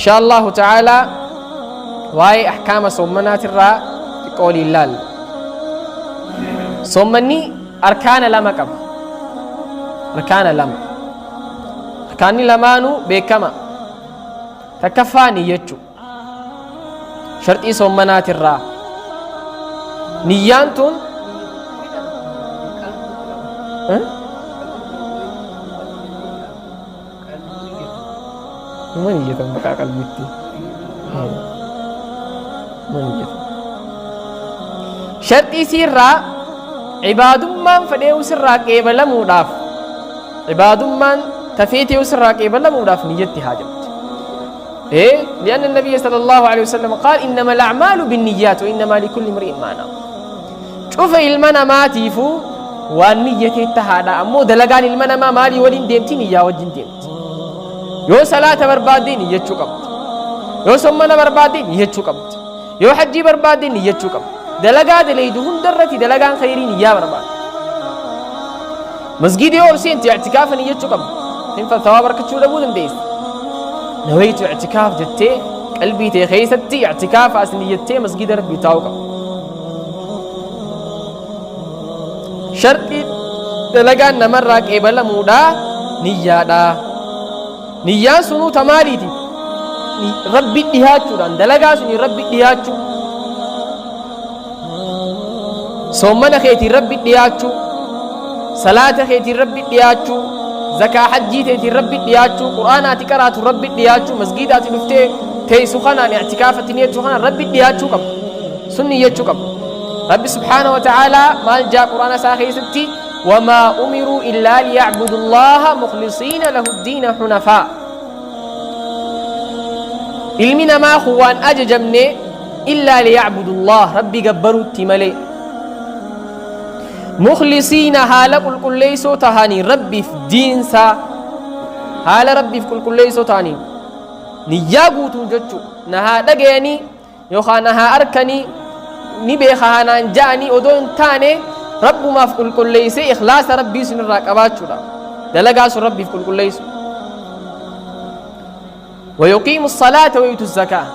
Insha Allahu ta'ala waa'ee ahkaama soommanaatirraa xiqqoo waliin laalla. Soommanni arkaana lama qaba. Arkaana lama. Arkaanni lamaanuu beekama. Takkaffaa niyyachuu. Sharxii soommanaatirraa. Niyyaan tun Numa niyyatan baqaa qalbitti. Numa niyyatan. Sharxii siirraa ibaadummaan fedheewu sirraa qeebalamuudhaaf ibaadummaan tafeeteewu sirraa qeebalamuudhaaf niyyatti haajamti. إيه لأن النبي صلى الله عليه وسلم قال إنما الأعمال بالنيات وإنما لكل امرئ ما نوى. Cufa ilma namaatiifuu waan niyyatee tahaadha. Ammoo dalagaan ilma namaa maalii waliin deemti? Niyyaa wajjin deemti. Yoo salaata barbaadde niyyachuu qabdi. Yoo sommana barbaadde niyyachuu qabdi. Yoo hajjii barbaadde niyyachuu qabdi. Dalagaa dalaydu hundarratti dalagaan khayrii niyyaa barbaaddi. Masgiida yoo ol seente i'tikaafa niyyachuu qabdi. Hinfa thawaaba argachuu dhabuu dandeessa. Nawaytu i'tikaaf jettee qalbii tee keessatti i'tikaafa as niyyattee masgiida Rabbii taa'uu qabdi. Sharxii dalagaan namarraa qeebalamuudha niyyaadha. Niyyaan sunuu ta maaliiti? Rabbi dhihaachuudhaan dalagaa suni Rabbi dhihaachuu. Soommana keetiin Rabbi dhiyaachuu, salaata keetiin Rabbi dhiyaachuu, zakaa hajjii teetiin Rabbi dhiyaachuu, qur'aana ati qaraatu Rabbi dhiyaachuu, masgiida ati dhuftee teessu kanaan i'tikaafatti niyachuu kanaan Rabbi dhiyaachuu qabda. Sun niyyachuu qabda. Rabbi subhaana wa ta'aalaa maal jaa qur'aana isaa keessatti? Wamaa umiruu illaa liya'budu Allaaha mukhlisiina lahu ddiina hunafaa. Ilmi namaa kun waan ajajamne illaa liya'budullaah Rabbi gabbaruutti malee. Mukhlisiina haala qulqulleessoo tahanii Rabbiif diinsaa haala Rabbiif qulqulleessoo tahanii niyyaa guutuun jechuu na haa dhagayanii yookaan na haa arkanii ni beeka haa naan ja'anii odoo hin taane Rabbumaaf qulqulleessee ikhlaasa Rabbii sun irraa qabaachuudha. Dalagaa sun Rabbiif qulqulleessu. ويقيم الصلاة ويؤتوا الزكاة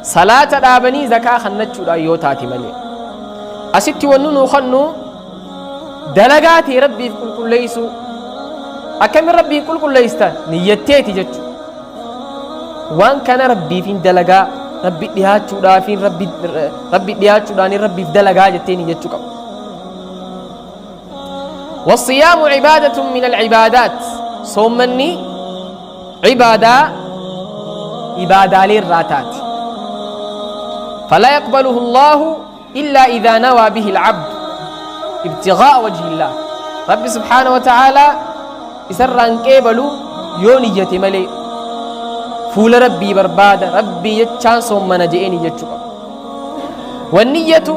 صلاة dhaabanii zakaa kannachuudhaan yoo taate malee asitti wanni nuu kannu dalagaa tee Rabbiif qulqulleessuu. Akkamin Rabbiif qulqulleessita? Niyyatteeti jechu. Waan kana Rabbiifin dalagaa, Rabbi dhihaachuudhaafin, Rabbi Rabbi dhihaachuudhaanin Rabbiif dalagaa jettee niyyachuu qabda. والصيام عبادة من العبادات صومني عبادة عبادة للراتات فلا يقبله الله إلا إذا نوى به العبد ابتغاء وجه الله. ربي سبحانه وتعالى isarraan qeebalu yoo niyyate malee fuula Rabbii barbaada Rabbii jechaan soommana je'ee niyyachuu qaba. والنية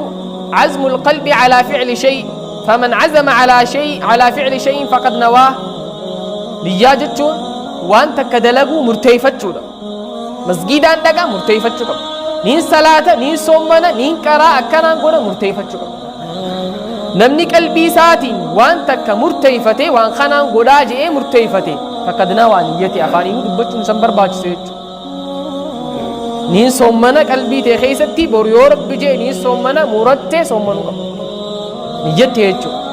عزم القلب على فعل شيء فمن عزم على شيء على فعل شيء فقد نواه. Niyyaa jechuun waan takka dalaguu murteeffachuudha. Masgiidaan dhaqa murteeffachuu qaba. Niin salaata, niin soommana, niin qaraa akkanaan godha murteeffachuu qaba. Namni qalbii isaatiin waan takka murteeffate waan kanaan godhaa je'ee murteeffate faqad nawaa niyyate afaaniinuu dubbachuun isan barbaachise jechuudha. Niin soommana qalbii tee keessatti boru yoo Rabbi je'e niin soommana murattee soommanuu qaba. Niyyatte jechuudha.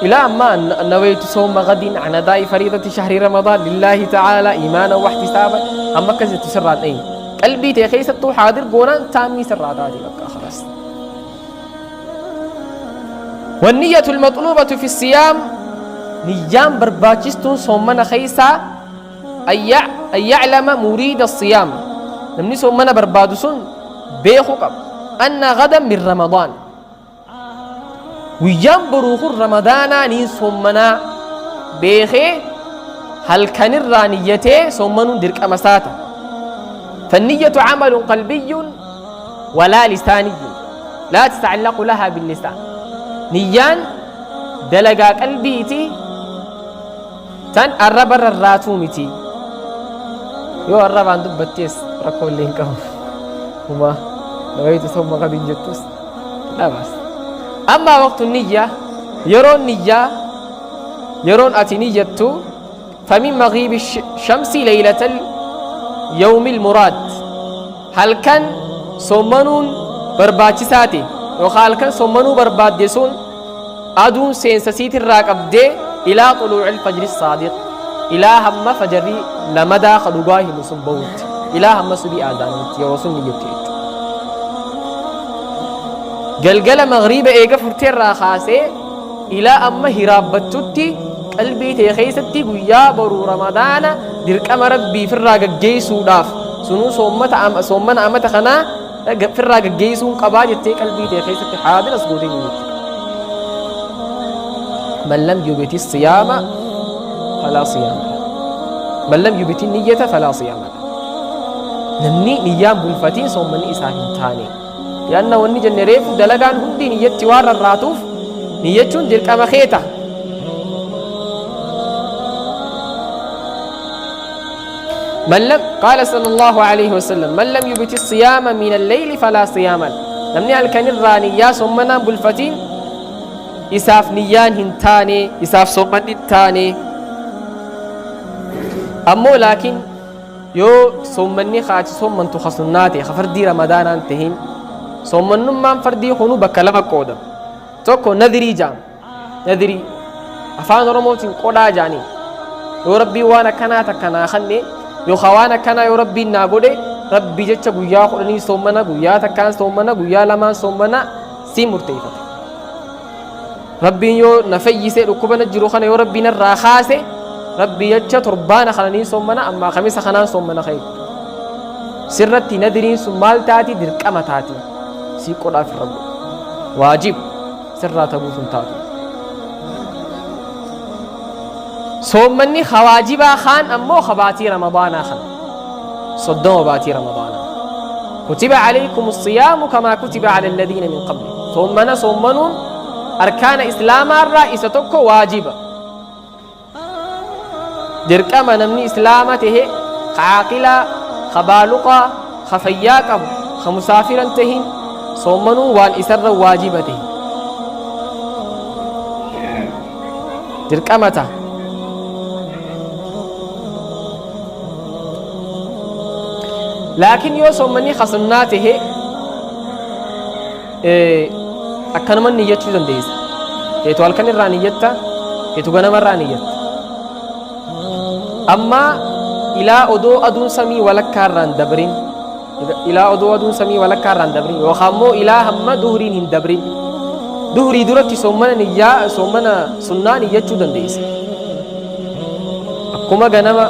إلى أما نويت صوم غد عن أداء فريضة شهر رمضان لله تعالى إيمانا واحتسابا أما كذا تسرع أي قلبي تخيس حاضر قولان تامي سرع هذه بقى خلاص. والنية المطلوبة في الصيام نيام برباچستون صومنا خيسا أن يعلم مريد الصيام نمني صومنا بربادسون بيخو قب أن غدا من رمضان Guyyaan boruu kun Ramadaanaa niin soommanaa beekee halkanirraa niyyatee soommanuun dirqama isaa ta'a. Fanniyyatu camalun qalbiyyun walaa lisaaniyyun laa tatacallaqu lahaa billisaan. Niyyaan dalagaa qalbiiti tan arraba rarraatuu miti. Yoo arrabaan dubbattees rakkoo illee hin qabu. Humaa nawayitu sooma qadiin jettus dhabas. Ammaa waqtu niyya yeroon niyyaa yeroon ati niyyattu Famin maghiibi shamsi laylatal yawmil muraad. Halkan soommanuun barbaachisaa ta'e yookaan halkan soommanuu barbaadde sun aduun seensa siitirraa qabdee ilaa xuluucil fajri saadiq, ilaa hamma fajarri lamadaa ka dhugaa himu sun bahutti, ilaa hamma subii aadaanamutti yeroo sun niyyatti jechuudha. Galgala maghriiba eega furteerraa kaasee ilaa amma hiraabbattutti qalbii tee keessatti guyyaa boruu Ramadaana dirqama Rabbii firraa gaggeessuudhaaf, sunuu soommata soommana amata kanaa firraa gaggeessuun qabaa jettee qalbii tee keessatti haadiras gootee ni jechuudha. Man lam yubiti siyaama falaa siyaama lahu. Man lam yubiti niyyata falaa siyaama lahu. Namni niyyaan bulfatiin soommanni isaaf hin taane. Li'anna wanni jenne reefu dalagaan hundi niyyatti waan rarraatuuf niyyachuun dirqama kee ta'a. من لم قال صلى الله عليه وسلم من لم يبت الصيام من الليل فلا صيام له. Namni halkan irraa niyyaa soommanaan bulfatiin isaaf niyyaan hin taane, isaaf soommanni hin taane. Ammoo laakiin yoo soommanni ka ati soommantu ka sunnaa ta'e, ka fardii Ramadaanaan tahin, soommannummaan fardii kunu bakka lama qoodama. Tokko nadhirii jedhama. Nadhirii afaan Oromootiin qodhaa jedhanii. Yoo Rabbiin waan akkanaa takka naa kanne yookaan waan akkanaa yoo Rabbiin naa godhe, Rabbi jecha guyyaa 10 soommana, guyyaa takkaan soommana, guyyaa lamaan soommana sii murteeffata. Rabbiin yoo na fayyise, dhukkuba na jiru kana yoo Rabbiin narraa kaase, Rabbi jecha torbaana kana niin soommana, ammaa kamisa kanaan soommana ka'e. Sirratti nadiriin sun maal taati? Dirqama taati. Sii qodhaaf irra godhu. Waajib sirraa ta'uu sun taatu. Soommanni hawaajibaa kaan ammoo kabaatii Ramadaanaa kana. 30 baatii Ramadaanaa. Kutiba alaykum siyaamu kamaa kutiba ala alladhiina min qabli. Soommana soommanuun arkaana islaamaarraa isa tokko, waajiba. Dirqama namni islaama tahe, ka caaqilaa, ka baaluqaa, ka fayyaa qabu, ka musaafira hin tahin, soommanuun waan isarra waajiba tahe. Dirqama taha. Laakiin yoo soommanni ka sunnaa tahe, akkanuma niyyachuu dandeessa. Feetu halkan irraa niyyatta, feetu ganama irraa niyyatta. Amma ilaa odoo aduun samii walakkaa irraan dabrin, ilaa odoo aduun samii walakkaa irraan dabrin yookaan immoo ilaa hamma duhriin hin dabrin. Duhrii duratti soommana niyyaa, soommana sunnaa niyyachuu dandeessa. Akkuma ganama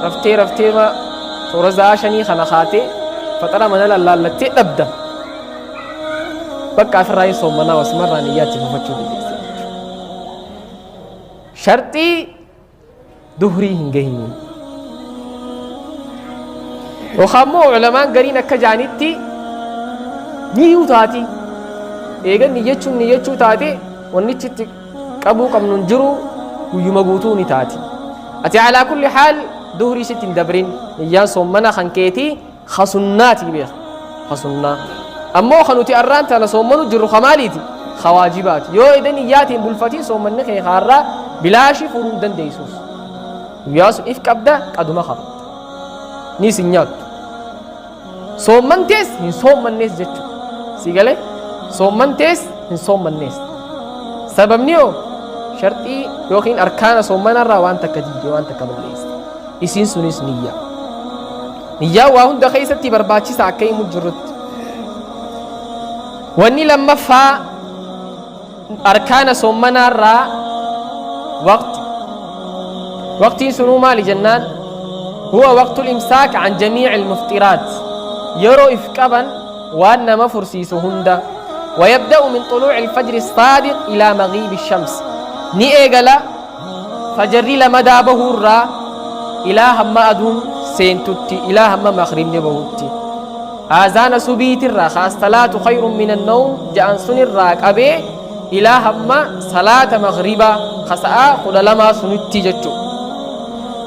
raftee raftee toora sa'aa 5 kana kaatee faxara mana lallaallattee dhabda. Bakka asirraa hin soommanaa wasumarraa niyyaa itti fufachuu dandeessa. Sharxii duhrii hin gahinii. Yookaan immoo ulamaan gariin akka jaanitti niyyuu taati. Eegan niyyachuun niyyachuu taate, wannichi itti qabuu qabnu hin jiru, guyyuma guutuu ni taati. Ati alaa kulli haal duhrii sitti hin dabrin, niyyaan soommana kan keetii ka sunnaati beeka, ka sunnaa. Ammoo ka nuti arraan tana soommanu jirru ka maaliiti? Ka waajibaati. Yoo eda niyyaatiin bulfatiin, soommanni kee kaarraa bilaashi furuu hin dandeessuus. Guyyaa sun if qabda, qaduma qabatta. Niis hin nyaattu. Soommantees hin soommannees jechuudha. Si galee? Soommantees hin soommannees. Sababni hoo sharxii yookiin arkaana soommanarraa waan takka diigde, waan takka balleessite. Isiin sunis niyyaa. Niyyaan waa hunda keessatti barbaachisa akka himu jirrutti. Wanni lammaffaa arkaana soommanaarraa waqti. Waqtiin sunuu maali jennaan, huwa waqtul imsaak an jamii'il muftiraat. Yeroo if qaban waan nama fursiisu hunda. ويبدأ من طلوع الفجر الصادق إلى مغيب الشمس. Ni eegala fajarri lamadaa bahuurraa ilaa hamma aduun seentutti, ilaa hamma maghribni bahutti. Aazaana subiitirraa ka as-salaatu khayrun min an-nawm ja'an sunirraa qabee ilaa hamma salaata maghribaa ka sa'aa 12 sunitti jechuudha.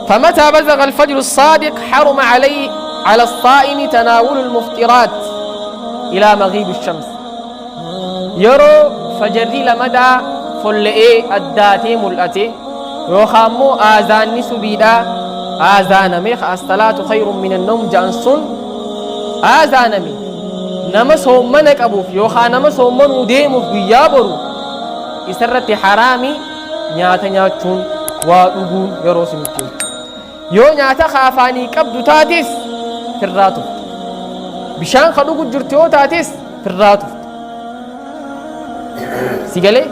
فمتى بزغ الفجر الصادق حرم عليه على الصائم تناول المفطرات إلى مغيب الشمس. Yeroo fajarri lamadaa folla'ee addaatee mul'ate, Yookaan ammoo aazaanni subiidhaa aazaaname ka as-salaatu khayrun minan nawm ja'an sun aazaaname nama soommana qabuuf yookaan nama soommanuu deemuuf guyyaa boru isarratti haraami nyaata nyaachuun waa dhuguun yeroo sunitti jechuudha. Yoo nyaata ka afaanii qabdu taates firraa tufta. Bishaan ka dhugu jirtu yoo taates firraa tufta. Si galee?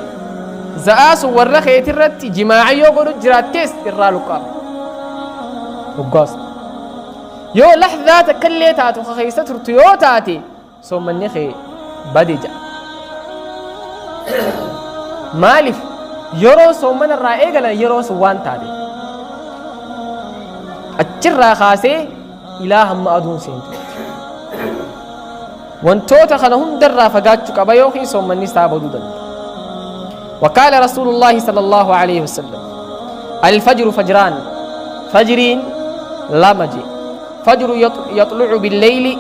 Za'aa sun warra keetirratti jimaa'ii yoo godhu jiraattees irraa luqqaa. Hoggaas. Yoo lahzaa takkallee taatu ka keessa turtu yoo taate soommanni kee bade ja'a. Maaliif yeroo soommana irraa eegalan yeroo sun waan taate. Achirraa kaasee ilaa hamma aduun seentu. Wantoota kana hundarraa fagaachuu qaba yookiin soommanni isaa baduu danda'a. وقال رسول الله صلى الله عليه وسلم الفجر فجران فجرين لمجي فجر يطلع بالليل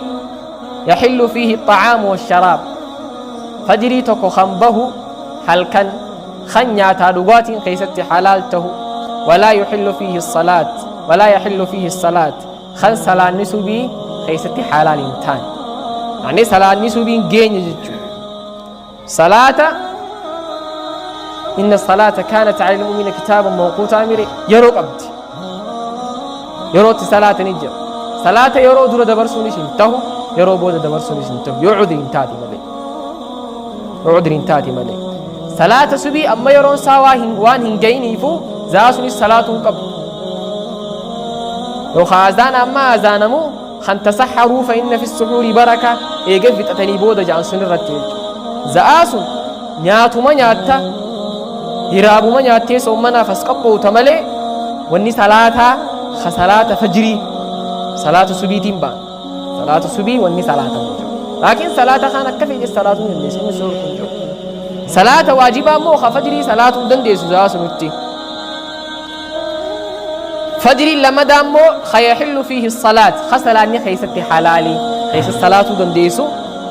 يحل فيه الطعام والشراب فجري تكو خنبه هل كان خن nyaataa dhugaatiin keessatti حلال tahu ولا يحل فيه الصلاة ولا يحل فيه الصلاة kan salaanni subii keessatti halaal hin taane. Ani salaanni subiin geenye jechuudha. Salaata inna salaata kaanat ala al-mu'mina kitaaban mawquutaa mire yeroo qabdi. Yeroo itti salaata ni jira. Salaata yeroo dura dabarsuunis hin tahu, yeroo booda dabarsuunis hin tahu. Yoo cudri hin taate malee. Yoo cudri hin taate malee. Salaata subii amma yeroon isaa waan hin ga'iniifu zaa sunis salaatuu hin qabdu. Yookaan azaana amma azaanamu kan tasaharuu fa inna fi suhuuri baraka eega fixatanii booda ja'an sun irratti jechuudha. Za'aa sun nyaatuma nyaatta hiraabuma nyaattee soommanaaf as qophoowta malee wanni salaataa ka salaata fajrii salaata subiitiin ba'an. Salaata subii wanni salaatamu jiru. Laakiin salaata kaan akka feete salaatuu hin dandeessu inni sun hin jiru. Salaata waajibaa immoo ka fajrii salaatuu hin dandeessu za'aa sunitti. Fajriin lamadaa immoo ka yaxillu fiihi salaat ka salaanni keessatti halaali keessa salaatuu dandeessu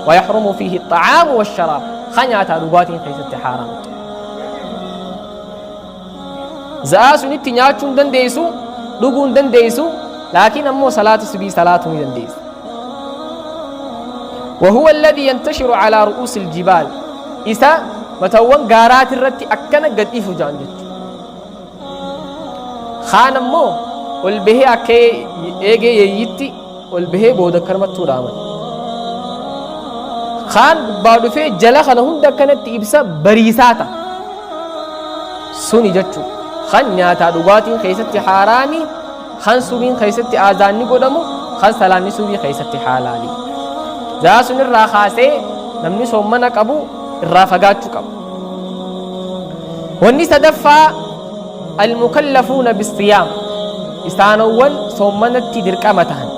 wa yaxrumu fiihi xa'aamu washaraab ka nyaataa dhugaatiin keessatti haaraam. Za'aa sunitti nyaachuu hin dandeessu, dhuguu hin dandeessu, laakiin ammoo salaata subii salaatuu ni dandeessa. وهو الذي ينتشر على رؤوس الجبال إسا متوان غارات الرتي أكنا قد إفو جان جت خان أمو والبه أكي إيجي ييتي والبه بودا كرمتو دامن خان بعد في جلا خنا هند كانت إبسا بريساتا Suni jechu kan nyaataa dhugaatiin keessatti haaraami, kan subiin keessatti aazaanni godhamu, kan salaanni subii keessatti haalaali. Zaa sun irraa kaasee namni soommana qabu irraa fagaachuu qaba. Wanni sadaffaa almukallafuuna bissiyaam isaanowwan soommanatti dirqama tahan.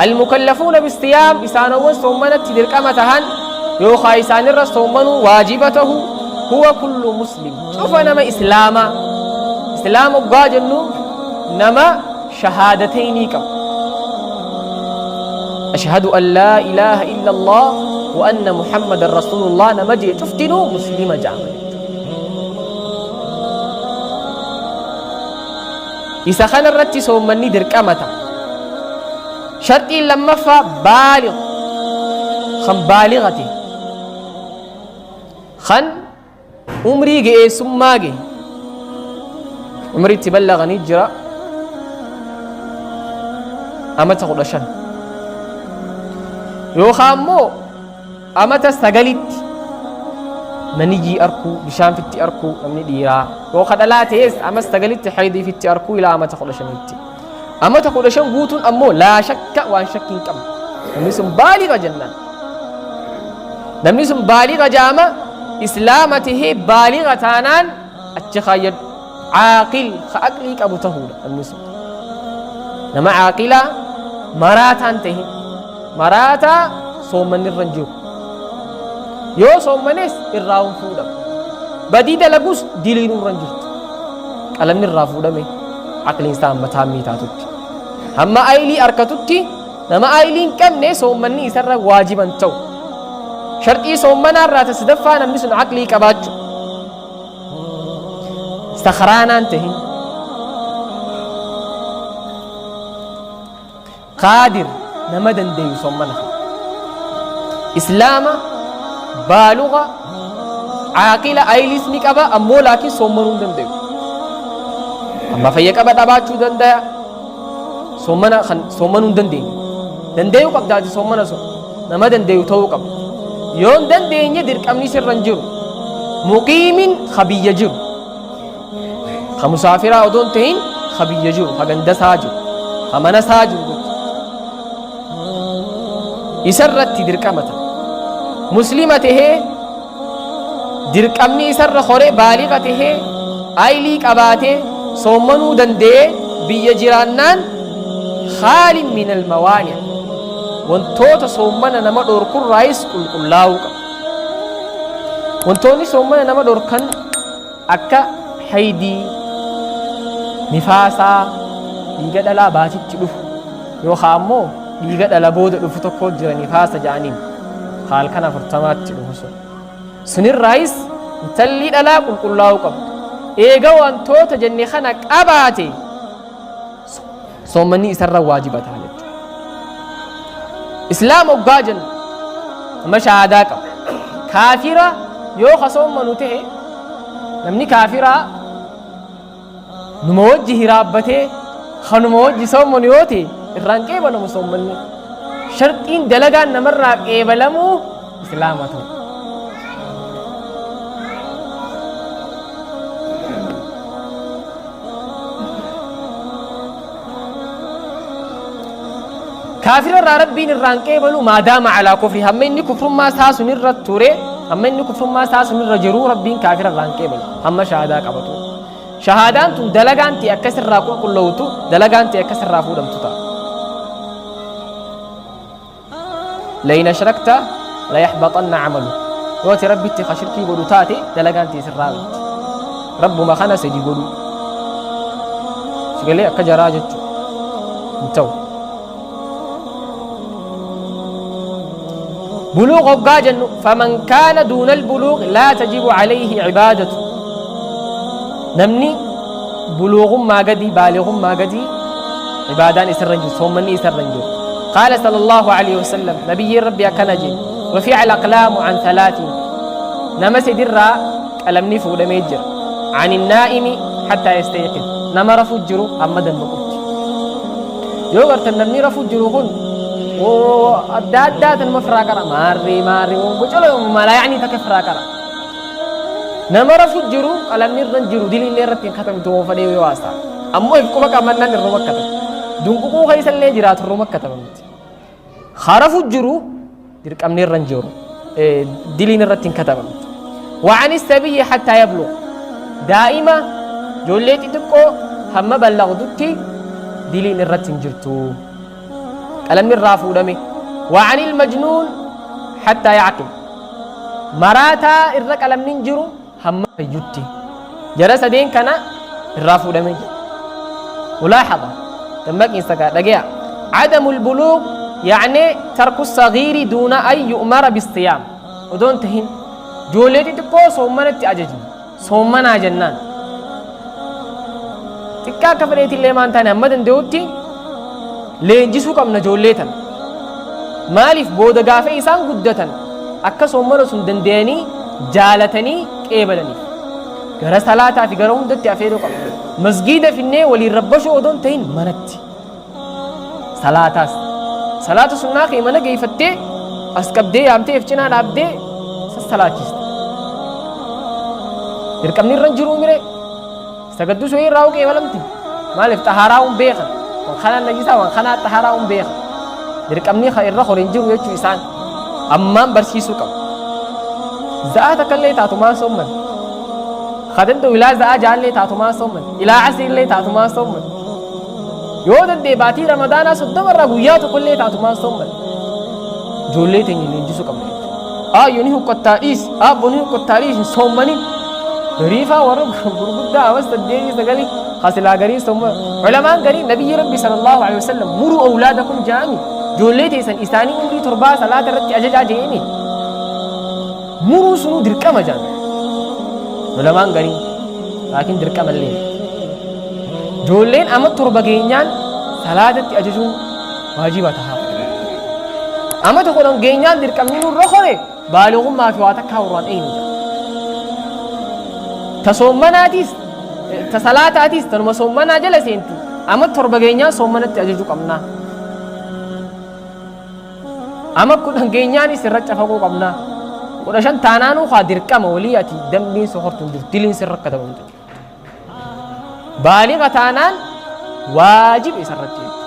Almukallafuuna bissiyaam isaanowwan soommanatti dirqama tahan yookaa isaanirra soommanuu waajiba tahu huwa kullu muslim cufa nama islaamaa. Islaama oggaa jennu nama shahaadateynii qabu. Ashhadu an laa ilaaha illa Allah wa anna Muhammadan rasuulullah nama jee cuftinuu muslima ja'ama jechuudha. Isa kana irratti soommanni dirqama ta'a. Sharxiin lammaffaa baaligh kan baaliga ta'e kan umrii ga'eessummaa gahe umrii itti ballaganii jira amata 15 yookaan immoo amata 9tti maniyyii arkuu bishaan fitti arkuu namni dhiiraa yoo ka dhalaa ta'es ama 9tti haydii fitti arkuu ilaa amata 15tti. Amata 15 guutuun ammoo laa shakka waan shakkii hin qabne. Namni sun baaliga jennaan. Namni sun baaliga jaama islaama tahee baaliga taanaan achi kaayyadhu. Caaqil ka aqlii qabu tahuudha namni sun. Nama caaqilaa maraataan tahin. Maraataa soommanni irra hin jiru. Yoo soommanes irraa hin fuudhamu. Badii dalagus diliin irra hin jirtu. Qalamni irraa fuudhame aqliin isaa hamma taammii taatutti. Hamma aylii arkatutti nama aylii hin qabne soommanni isarra waajiba hin ta'u. Sharxii soommanaa irraa ta sadaffaa namni sun aqlii qabaachuu. Sakhraanaan tahin. Qaadir nama dandeeyu soommana kana. Islaama baaluga caaqila ayliis ni qaba, ammoo laakiin soommanuu hin dandayu. Amma fayya qaba dhabaachuu dandaya. Soommana kan soommanuu hin dandeenye. Dandeeyuu qabdaati soommana sun. Nama dandeeyu ta'uu qaba. Yoo hin dandeenye dirqamni sirra hin jiru. Muqiimin ka biyya jiru. Ka musaafiraa odoo hin ta'in ka biyya jiru, ka ganda isaa jiru, ka mana isaa jiru jechuudha. Isa irratti dirqama ta'a. Muslima tahee dirqamni isarra horee, baaliqa tahee, aylii qabaatee, soommanuu danda'ee biyya jiraannaan, khaalin min almawaani, wantoota soommana nama dhorkurraayis qulqullaa'uu qaba. Wantoonni soommana nama dhorkan akka haydii, nifaasaa, dhiiga dhalaa baatitti dhufu yookaan ammoo dhiiga dhala booda dhufu tokko jira, nifaasa ja'aniin, halkan 40tti dhufu sun. Sunirraayis intalli dhalaa qulqullaa'uu qabdu. Eega wantoota jenne kana qabaate soommanni isarra waajiba ta'a jechuudha. Islaama oggaa jennu nama shahaadaa qaba. Kaafira yoo ka soommanu ta'e, namni kaafiraa numa wajji hiraabbatee kanuma wajji soommanu yoo ta'e irraan qeebalamu soommanni. Sharxiin dalagaan namarraa qeebalamuu islaama ta'u. Kaafira irraa Rabbiin irraan qeebalu maadaama alaa kufri, hamma inni kufrummaa isaa sun irra ture, hamma inni kufrummaa isaa sun irra jiru Rabbiin kaafira irraan qeebalu hamma shahaadaa qabatu. Shahaadaan tun dalagaan ta'e akkas irraa qulqulla'utu, dalagaan ta'e akkas irraa fuudhamtu ta'a. Lain ashrakta layaxbaxanna camalu. Yoo ati Rabbitti ka shirkii godhu taate dalagaan tee sirraa baddi. Rabbuma kana sadi godhu. Sigalee akka jaraa jechu hin ta'u. Buluuq hoggaa jennu, faman kaana duuna albuluuq laa tajibu calayhi cibaadatu. Namni buluuqummaa gadi, baalighummaa gadi, ibaadaan isarra hin jiru, soommanni isarra hin jiru. Qaala sallallahu alayhi wasallam, nabiyyiin Rabbi akkana jedhe: rufi'a al-aqlaamu an thalaatiin, nama sadirraa qalamni fuudhamee jira. An innaa'imi hattaa yastayqid, nama rafu jiru hamma dammaqutti. Yoo gartan namni rafu jiru kun adda addaa tanuma firaa qara, maarree maarree bocola malaa yaanii takka firaa qara. Nama rafu jiru qalamni irra hin jiru, diliillee irratti hin katabtu waan fedhee yoo haasa'a. Ammoo if quba qabannaan irruma kataba. Dunququu keessa illee jiraatu irruma katabamti. Harafu jiru dirqamni irra hin jiru. Diliin irratti hin katabamtu. Wa'ani sabiyyi hattaa yablu. Daa'ima ijoollee xixiqqoo hamma ballaqdutti diliin irratti hin jirtu. Qalamni irraa fuudhame. Wa'ani majnuun hattaa yacqil. Maraataa irra qalamni hin jiru hamma fayyutti. Jara sadeen kana irraa fuudhamee jira. Mulaaxada dammaqiinsa gaa dhageya. Cadamu lbuluuq yacni tarku sagiiri duuna an yu'mara bisiyaam odoo hin tahin, ijoollee xixiqqoo soommanatti ajajna, soommanaa jennaan xiqqaa akka fedheetillee maan taane hamma danda'utti leenjisuu qabna ijoollee tana. Maaliif? Booda gaafa isaan guddatan akka soommana sun danda'anii jaalatanii qeebalaniif. Gara salaataa fi gara hundatti afeeruu qabna. Masgiida finnee waliin rabbashuu odoo hin ta'in manatti. Salaataas. Salaata sunnaa kee mana geeffattee as qabdee yaamtee if cinaa dhaabdee sassalaachista. Dirqamni irra hin jiruu miree. Sagadduu su'ii irraa qeebalamti. Maaliif? Xahaaraa hin beekan. Waan kanaan najisaa, waan kanaa xahaaraa hin beekan. Dirqamni irra hor hin jiru jechuu isaan. Ammaan barsiisuu qaba. Za'aa takka illee taatumaan soomman. Ka danda'u ilaa za'aa jaallee taatumaan soomman. Ilaa asrii illee taatumaan soomman. Yoo danda'e baatii Ramadaanaa 30 irraa guyyaa tokko illee taatumaan soomman. Ijoollee teenya leenjisuu qabna jechuudha. Aayyo ni huqqattaa dhiisi, aabbo ni huqqattaa dhiisi, hin soommanin. Gariifaa warra gurguddaa amas 8 9 kasilaa garii soomma. Ulamaan garii nabiyyi Rabbi sallallahu alaihi wasallam muruu awlaadakum jaami. Ijoollee teessan isaanii umrii 7 salaata irratti ajajaa jeeni. Muruu sunuu dirqama jaan. Ulamaan garii laakiin dirqama illee. Ijoolleen ama 7 geenyaan salaatatti ajajuun Waajiba taha. Amata 10 geenyaan dirqamni nurra kore baalighummaa fi waa takkaa warraan eeynu jedha. Ta soommanaatiis ta salaataatiis tanuma soommanaa jala seenti. Ama 7 geenyaan soommanatti ajajuu qabnaa. Ama 10 geenyaanis irra cafaquu qabnaa. 15 taanaanuu kaa dirqama walii ati dambiin sokortu hin jirtu diliin sirra katabamtu. Baaliga taanaan waajiba isarratti jechuudha.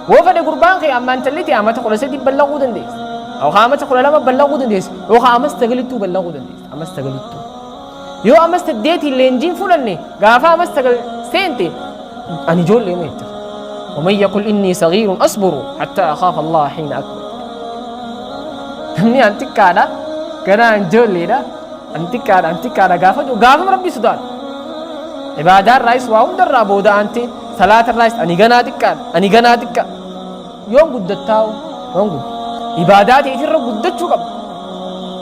Woo fedhe gurbaan kee amma intalli tee amata 13 ballaquu dandeessa. Yookaan amata 12 ballaquu dandeessa. Yookaan amas sagalittuu ballaquu dandeessa. Amas sagalittuu. Yoo amas saddeetiin leenjiin fudhanne gaafa amas sagal seente ani ijoollee ma jetta. ومن يقل إني صغير أصبر حتى أخاف الله حين أكبر. Namni an xiqqaadha ganaa an ijoolleedha An xiqqaadha an xiqqaadha gaafa jiru gaafuma rabbi sodaadhu. Ibaadaa irraayis waa hunda irraa booda aantee salaata irraayis ani ganaa xiqqaadha ani ganaa xiqqa. Yoon guddattaa'u yoon gudda. Ibaadaa teetirra guddachuu qabda.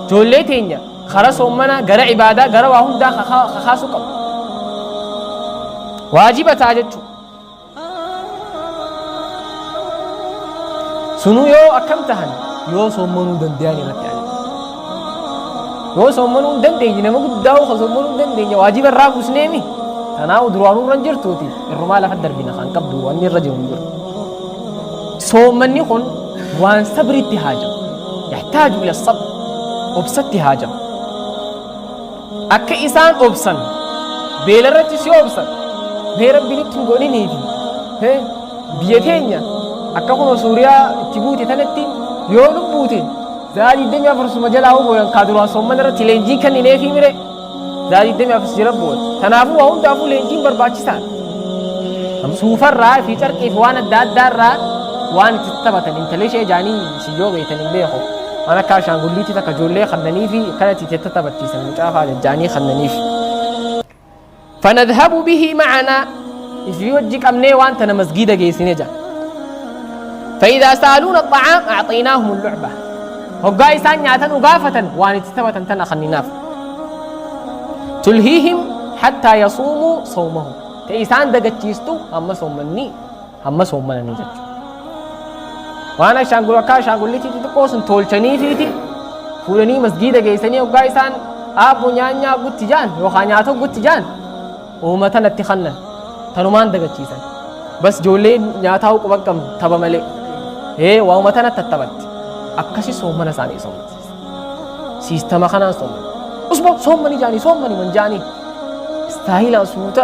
Ijoollee teenya kara soommanaa gara ibaadaa gara waa hundaa kakaasuu qabda. Waajiba ta'a jechuudha. Sunuu yoo akkam tahan yoo soommanuu dandayan irratti ajaja. Yoo soommanuu hin dandeenye nama guddaa ka soommanuu hin dandeenye waajiba irraa buusneemi. Tanaafu duraanuu irra hin jirtuuti irrumaa lafa darbina kan qabdu wanni irra jiru hin jiru. Soommanni kun waan sabritti haajamu. Yaxtaaju ila sabr. Obsatti haajama. Akka isaan obsan beelarratti si obsan mee rabbiin itti hin godhiniifi biyya teenya akka kunoo suuriyaa itti buute tanatti yoo nu buute za'a 24 suma jalaa booyan kaa duraan soomman irratti leenjiin kennineefii mire za'a 24 si jala booyan tanaafuu waa hundaafuu leenjiin barbaachisaadha. Suufarraa fi carqii fi waan adda addaarraa waan itti taphatan intala ishee jaanii si yoo beektan hin beeku. Waan akka ashaangulliitii takka ijoollee kannaniifi akkanatti itti tattaphachiisan mucaa fa'aa jajjaanii kannaniif. Fanadhabu bihi ma'anaa ifii wajji qabnee waan tana masgiida geessine jedha. Fa'idaa sa'aluuna xa'aam a'xaynaahum lucba. Hoggaa isaan nyaata nu gaafatan waan itti taphatan tana kanninaaf. Tulhiihim hattaa yasuumuu sawmahum. Ta isaan dagachiistu hamma soommanni hamma soommananii jechuudha. Waan ashaangul akka ashaangulliitii xixiqqoo sun tolchaniifiiti fuudhanii masgiida geessanii hoggaa isaan aabbo nyaanyaa gutti jaan yookaan nyaata gutti jaan uumata natti kannan tanumaan dagachiisan. Bas ijoollee nyaataa quban qabnu tapha malee. Ee waa'uma tana tattaphatti. Akkasi soommana isaanii soommansiisa. Siistama kanaan soomman. Usmo soommani jaanii soommani man jaanii. Istaayilaan suuta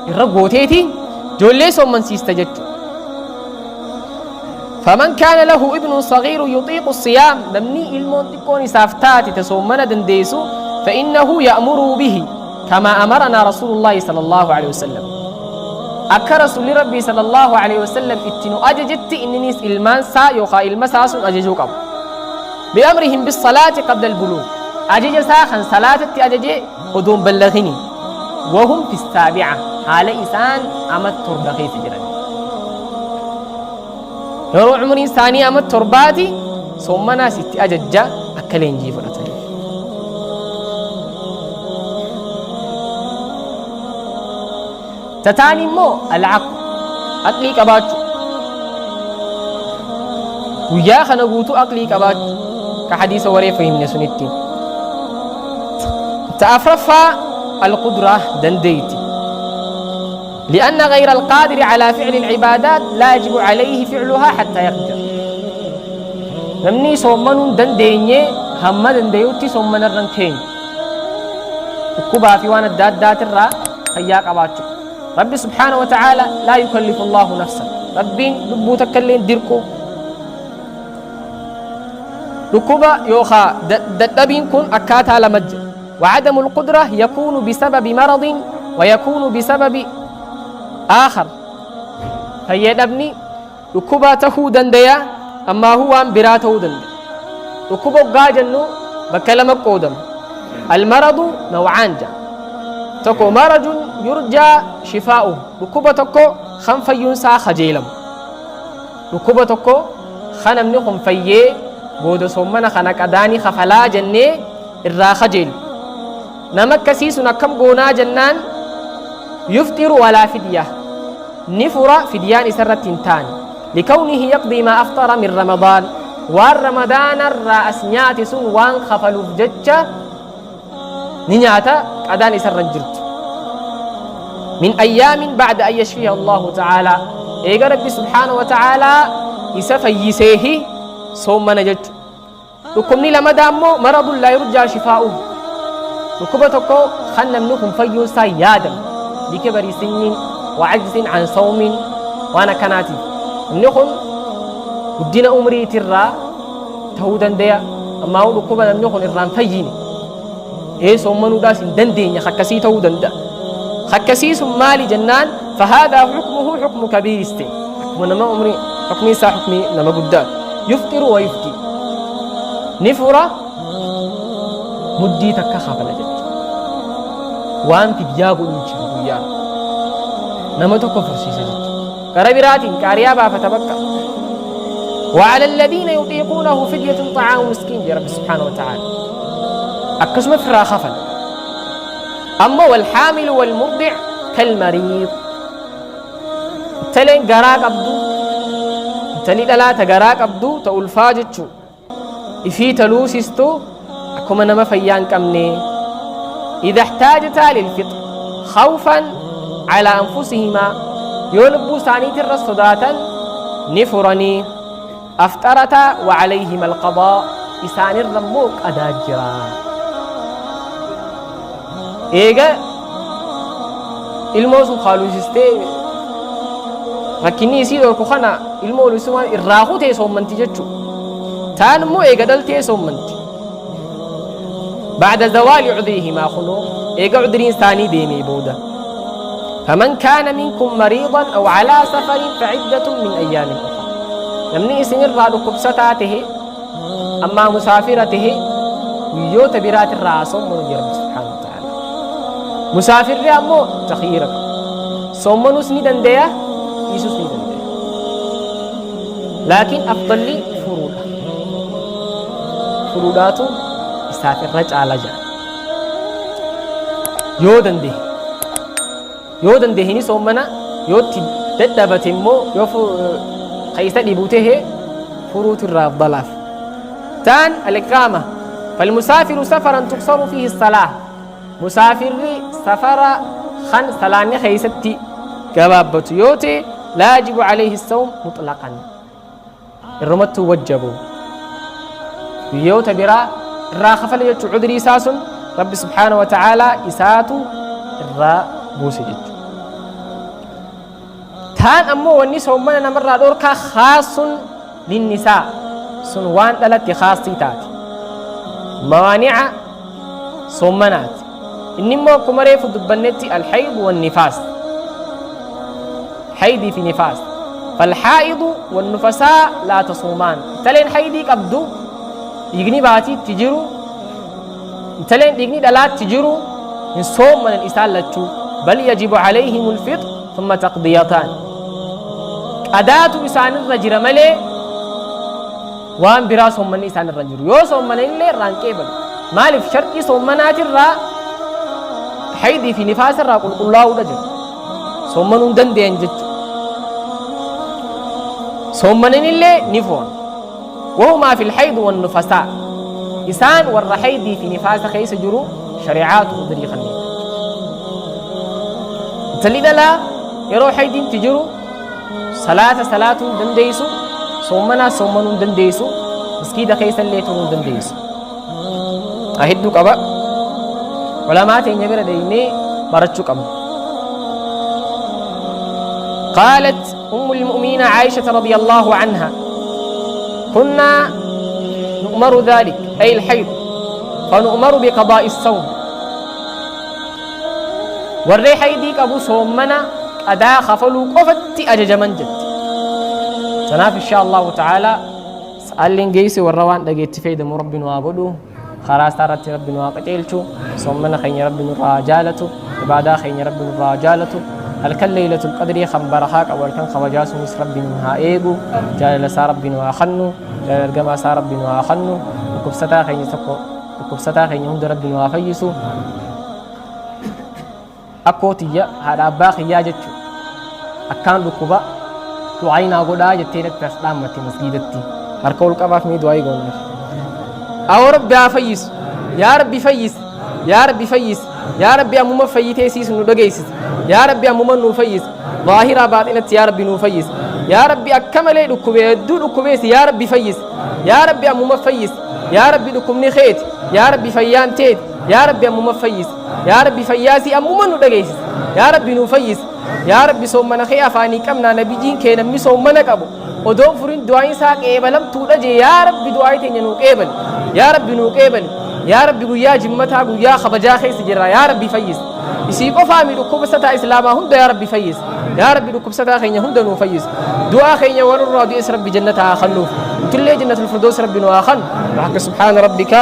irra gooteeti ijoollee soommansiista jechuudha. Faman kaana lahu ibnun sagiiru yuxiiqu siyaam namni ilmoon xiqqoon isaaf taate ta soommana dandeessu fa'innahu ya'muruu bihi kamaa amaranaa rasuulullaahi sallallahu alaihi wasallam. Akka rasuulli rabbii sallallahu alaihi wasallam itti nu ajajetti inniniis ilmaan isaa yookaan ilma isaa sun ajajuu qaba. Bi'amrihim bis-salaati qabla al-buluug ajaja isaa kan salaatatti ajaje odoo hin ballagini wahum fi saabi'a haala isaan amat 7 keessa jiran yeroo umriin isaanii amat torbaati soommanaas itti ajajja akka leenjii fudhataniif. Tataan immoo al'aql aqlii qabaachuu guyyaa kana guutuu aqlii qabaachuu ka hadiisa waree fahimne sunitti. Ta afraffaa alqudraa dandeeyti. لأن غير القادر على فعل العبادات لا يجب عليه فعلها حتى يقدر. Namni soommanuun dandeenye hamma danda'utti soommana irra hin teenye. Dhukkubaa fi waan adda addaatirraa fayyaa qabaachuu. Rabbi subhaanahu wa ta'aala laa yukallifu Allahu nafsan. Rabbiin lubbuu takka illee hin dirqu. Dhukkuba yookaa dadhabiin kun akkaataa lama jira. وعدم القدرة يكون بسبب مرض ويكون بسبب آخر fayyadhabni Dhukkuba tahuu dandaya ammaahuu waan biraa tahuu dandaya. Dhukkuba hoggaa jennu bakka lama qoodama. Almaradu nawcaan jedhama. Tokko marajun yurjaa shifaa'uhu. Dhukkuba tokko kan fayyuun isaa kajeelamu. Dhukkuba tokko kan namni kun fayyee booda soommana kana qadaanii kafalaa jennee irraa kajeelu. Nama akkasii sun akkam goonaa jennaan yufxiru walaa fidya. Ni fura fidyaan isa irratti hin taane. Likawnihi yaqdii maa afxara min Ramadaan. Waan Ramadaanarraa as nyaate sun waan kafaluuf jecha ni nyaata, qadaan isarra hin jirtu. Min ayyaamin ba'da an yashfiha Allahu ta'aalaa. Eega Rabbi subhaanahu wa ta'aalaa isa fayyiseehi soommana jechu. Dhukkubni lamadaa immoo maradun laa yurjaa shifaa'uhu. Dhukkuba tokko kan namni kun fayyuun isaa hin yaadamne. Likibari sinnin wa ajzin an sawmin waan akkanaatiif. Namni kun guddina umriitirraa ta'uu danda'a. Ammaa dhukkuba namni kun irraa hin fayyine. Ee soommanuudhaas hin dandeenye akkasii ta'uu danda'a. Akkasii sun maali jennaan fahaadaa hukmuhu hukmu kabiiri sin. Akkuma nama umrii hukmii isaa hukmii nama guddaa. Yufxiru wa yufti. Ni fura, muddii takka kafala jechuudha. Waan fidyaa godhu hin jiru guyyaa. Nama tokko fursiisa jechuudha. Gara biraatiin qaariyaa baafata bakka. وعلى الذين يطيقونه فدية طعام مسكين يا رب سبحانه وتعالى أكسم فرا خفل أما والحامل والمرضع كالمريض تلين غرا قبدو تلي دلا تغرا قبدو تولفا جچو ifii taluusistu akkuma nama fayyaa hin qabne. Idha ihtaajata lilfixr khawfan calaa anfusihimaa, yoo lubbuu isaaniitirra sodaatan ni furanii. Afxarata wa calayhima alqadaa, isaanirra immoo qadaa jira. Eega ilmoo sun kaaluusistee rakkinni isii dhorku kana ilmoo lusumaan irraa kutee soommanti jechuudha. Taan immoo eega dhaltee soommanti. Ba'da zawaali cudrihimaa, kunoo eega cudriin isaanii deemee booda. Faman kaana minkum mariidan aw calaa safarin faciddatun min ayyaamin ukhra. Namni isinirraa dhukkubsataa tahe ammaa musaafira tahe guyyoota biraatirraa haa soommanu jedha Rabbi subhaanahu wa ta'ala. Musaafirri ammoo takhiira qaba. Soommanuus ni dandeeya, dhiisuus ni dandeeya. Laakiin afdalli furuudha. Furuudhaatu isaaf irra caala jedha. Yoo dandehe. Yoo dandehe ni soommana, yoo itti dadhabate immoo yoo ka isa dhibu tahe furuutu irraa afdalaaf. Taan al-iqaama. Falmusaafiru safaran tuqsaru fiihi salaah. Musaafirri safara kan salaanni keessatti gabaabbatu yoo ta'e laa yajibu alayhi sawm mutlaqan, irrumattuu wajjabu, guyyoota biraa irraa kafale jechuu. Cudrii isaa sun Rabbi subhaanahu wa ta'aalaa isaatu irraa buuse jechu. Taan ammoo wanni soommana namarraa dhorkaa khaasun linnisaa, sun waan dhalatti khaasii taate, mawaani'a soommanaati. Inni immoo akkuma reefu dubbannetti alhaydu wannifaas, haydii fi nifaas. Falhaa'idu wannufasaa laa tasuumaan. Intaleen haydii qabdu, dhiigni baatiitti jiru, intaleen dhiigni dhalaatti jiru hin soommanan isaan lachuu. Bal yajibu calayhim alfixr thumma taqdiyataan, qadaatu isaanirra jira malee waan biraa soommanni isaan irra jiru. Yoo soommanan illee irraa hin qeebalu. Maaliif? Sharxii soommanaatirraa haydii fi nifaasa irraa qulqullaa'uudha jira. Soommanuu hin danda'an jechuudha. Soommanan illee ni furan. Wahumaa fil haydu wan nufasaa, isaan warra haydii fi nifaasa keessa jiru shari'aatu udrii kanneen. Intalli dhalaa yeroo haydiin itti jiru salaata salaatuu hin dandeessu, soommanaas soommanuu hin dandeessu, maskiida keessa illee turuu hin dandeessu. Haa hedduu qaba. Ulamaa teenya bira deemnee barachuu qabna. قالت أم المؤمنين عائشة رضي الله عنها: كنا نؤمر ذلك، أي الحيض، فنؤمر بقضاء الصوم. Warree haydii qabu soommana qadaa kafaluu qofatti ajajaman jetti. Kanaaf insha Allahu ta'ala sa'aalleen geesse warra waan dhageetti fayyadamu Rabbi nu haa godhu. Karaa isaa irratti Rabbi nu haa qajeelchu. Soommana keenya Rabbi nurraa haa jaalatu. Ibaadaa keenya Rabbi nurraa haa jaalatu. Halkan Laylatul Qadrii kan barakaa qabu, halkan kabajaa sunis Rabbi nu haa eegu. Jaalala isaa Rabbi nu haa kennu. Jaalala ergamaa isaa Rabbi nu haa kennu. Dhukkubsataa keenya tokko, dhukkubsataa keenya hunda Rabbi nu haa fayyisu. Akkoo tiyya, haadha abbaa kiyyaa jechuudha. Akkaan dhukkuba. Du'aayii naa godhaa jettee natti as dhaammatte masgiidatti. Harka ol qabaaf mee du'aayii goonaaf. Awoo Rabbi haa fayyisu. Yaa Rabbi fayyisi. Yaa Rabbi fayyisi. Yaa Rabbi ammuma fayyitee siis nu dhageessisi. Yaa Rabbi ammuma nuu fayyisi. Zaahiraa baaxinatti yaa Rabbi nuu fayyisi. Yaa Rabbi akka malee dhukkubee hedduu dhukkubeesi yaa Rabbi fayyisi. Yaa Rabbi ammuma fayyisi. Yaa Rabbi dhukkubni keeti. Yaa Rabbi fayyaan teeti. Yaa Rabbi ammuma fayyisi. Yaa Rabbi fayyaasii ammuma nu dhageessisi. Yaa Rabbi nuu fayyisi. Yaa Rabbi soommana kee afaanii qabnaa nabiyyiin kee namni soommana qabu odoon furin du'aayin isaa qeebalamtuudha jee yaa Rabbi du'aayii teenya nuu qeebali. Yaa Rabbi nuu qeebali. Yaa Rabbi guyyaa jimmataa guyyaa kabajaa keessa jirra yaa Rabbi fayyisi. Isii qofaa mi dhukkubsataa islaamaa hunda yaa Rabbi fayyisi. Yaa Rabbi dhukkubsataa keenya hunda nuu fayyisi. Du'aa keenya warra du'es Rabbi jannata haa kennuuf. Nutillee jannatul firdoos Rabbi nu haa kennu. Bahakka subhaana rabbika.